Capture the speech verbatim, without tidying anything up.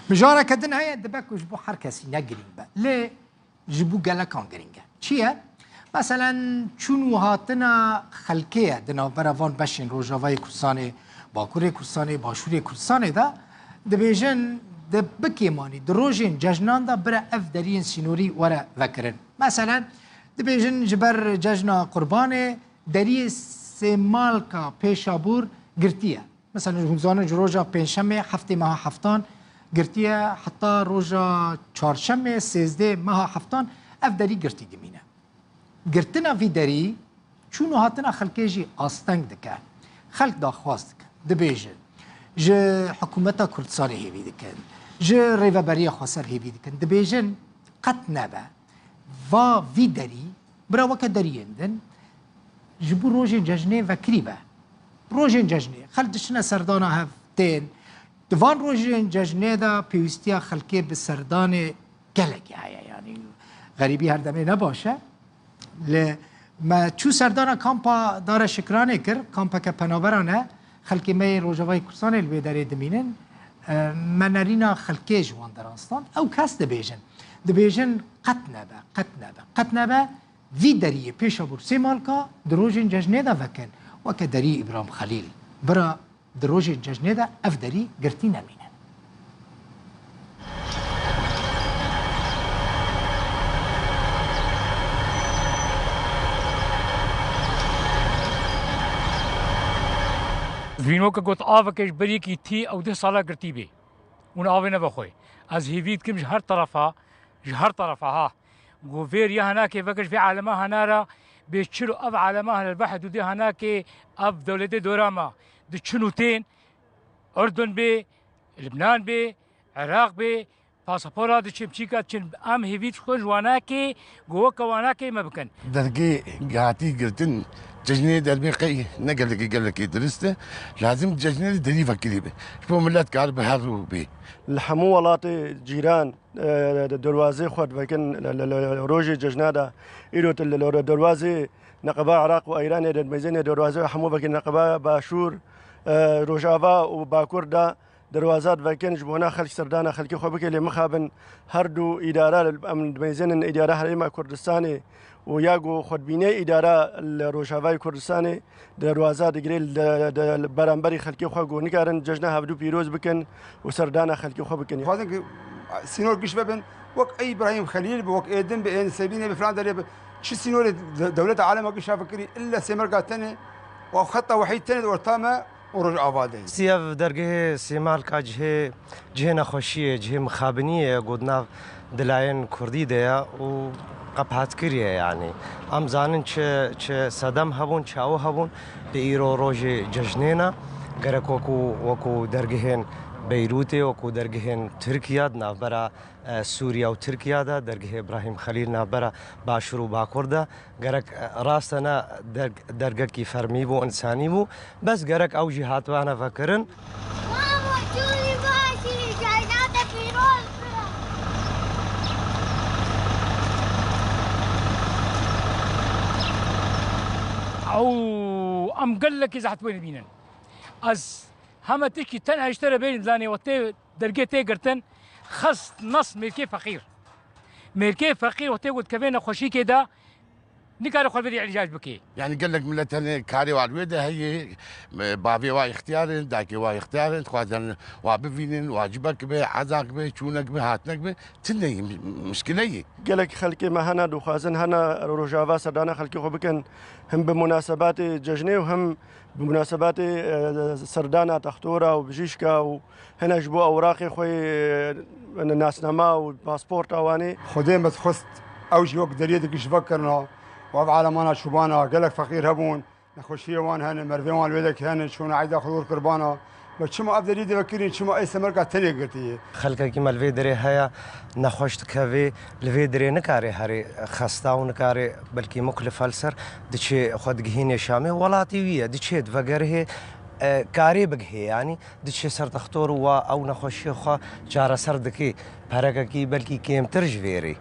Mijareke din heye, dibe ku ji bo her kesî ne girîng be. Lê ji bo gelekan girîng e. Çi ye? Meselen, çûn û hatina xelkê ye di navbera van beşên Rojavayê Kurdistanê, Bakurê Kurdistanê, Başûrê Kurdistanê de. Dibêjin, di bikêmanî di rojên cejnan de bire ev deriyên sînorî were vekirin. Meselen, dibêjin ji ber cejna Qurbanê deriyê Sêmalka Pêşabûr girtî ye. Mesela, hûn zanin ji roja pêncşemê heftê meha heftan girtiye, heta roja çarşemê sêzdê meha heftan ev derî girtî dimîne. Girtina vî derî çûn û hatina xelkê jî asteng dike. Xelk daxwaz dikin, dibêjin, ji hikûmeta Kurdistanê hêvî dikin, ji Rêveberiya Xweser hêvî dikin, dibêjin, qet nebe va vî derî, bira weke deriyên din, ji bo rojên cejnê vekirî be. Rojên cejnê, xelk diçine serdana hev tên. Di van rojên cejnê de pêwîstiya xelkê bi serdanê gelekî heye. Yanî xerîbî her demê ne baş e. Lê me çû serdana kampa Dara Şikranê kir, kampeke penaberan e. Xelkê me yê Rojavayê Kurdistanê li wê derê dimînin. E, me nerîna xelkê ji wan deran stand. Ew kes dibêjin. Dibêjin, qet nebe, qet nebe, qet nebe. Vî deriyê Pêşabûr Sêmalka di rojên cejnê de vekin, weke deriyê Îbrahîm Xelîl. Bira di rojên cejnê de ev derî girtî nemîne. Vîn weke got, aveke ji berî yekî tî ew deh sala girtî bê. Hûn avê neve xwe. Ez hêvî dikim ji her terefa, ji her terefa ha. Ku vê riya henakê veke ji vê alema hena re bê çilo ev alema hene li ber hidûdê henakê ev dewletê dora me. Di çin û tên, Urdun bê, Libnan bê, Iraq bê, pasapora diçin, çîka diçin, em hêvî dixwin ji wanakê, ku weke wanakê me bikin. Dergê hatî girtin, cejnê dermê qey ne gelekî, gelekî dirist e. Lazim cejnê li derî vekirî be. Ji bo millet karibe her rû bê. Li hemû welatê cîran, e, derwazê xwe divekin, li, li, li rojê cejna de, îro li, li derwazê neqeba Iraq û Îranê de, meyzênê derwazê hemû vekin neqeba Başûr, e, Rojava û Bakur de derwaza divekin, ji bona xelk serdana xelkê xwe bike, lê mixabin her du îdara, em dimeyzênin îdara Herêma Kurdistanê û ya ku xwedbînê îdara li Rojavayê Kurdistanê derwaza digire li, li, li beramberî xelkê xwe ku nikarin cejna hevdû pîroz bikin û serdana xelkê xwe bikin. Dixwazin ku sînor giş vebin, wek ey Îbrahîm Xelîl bi, wek ê din bi, ên Sebînê bi, filan derê bi. Çi sînorê de-, dewleta alema giş ha fikirî, illa Sêmerga tenê û xeta wehîd tenê di orta me û Rojava de ye. Sî ev dergehê Sêmalka cihê, cihê nexweşiyê, cihê mixabiniyê ye, ku di nav dilayên kurdî de ye û qepatkirî ye, yanî. Em zanin çi, çi sedem hebûn, çi ew hebûn, di îro rojê cejnê ne. Gerek wekû, wekû dergehên Beyrûtê, wekû dergehên Tirkiye, di navbera e, Sûriye û Tirkiye de, dergehê Îbrahîm Xelîl navbera Başûr û Bakur de, gerek, e, rast e ne derg-, dergekî fermî bû, însanî bû, bes gerek ew jî hatibane vekirin. Mamo, çûyî başî, cayna te pîroz be. Ew, em gelekî zehmet wê dibînin. Ez heme tişkî tenha ji te re bêjim, zanî, wextê dergê tê girtin, xist nas mêrkê feqîr. Mêrkê feqîr wextê ku dikeve nexweşîkê de, nikare xwe vê îlîcac bike. Yani gelek millet hene karê wa li wê de heye, bavê wa îxtiyar in, dayikê wa îxtiyar in, dixwazin wa bivînin, wacibek be, ezak be, çûnek be, hatinek be, tune ye, mişkile ye. Gelek xelkê me hene, dixwazin hene Rojava serdana xelkê xwe bikin, him bi munasebatê cejnê û him bi munasebatê, e, serdana textora û bijîşka û hene ji bo ewraqê xwe, e, nasnama û pasporta wanê. Xwedê me dixwest ew jî wek deriyê digiş vekirina û ev alemana çûbana gelek feqîr hebûn, nexweşiyê wan hene, mervê wan li wê dekî hene, çûna eyda xwe dor kirbana. Me çima ev derî divekirîn, çima ê Sêmerga tenê girtiye? Xelkekî me li vê derê heye, nexweş dikeve, li vê derê nikare herê xesta û nikare belkî muklif hel ser, diçê xwe digihînê Şamê, welatî wî ye, diçê divegerihê, e, karê bigihê, yanî diçê ser dextor û wa ew nexweşiyê xwe çareser dike, perekekî belkî kêmtir ji vê rê.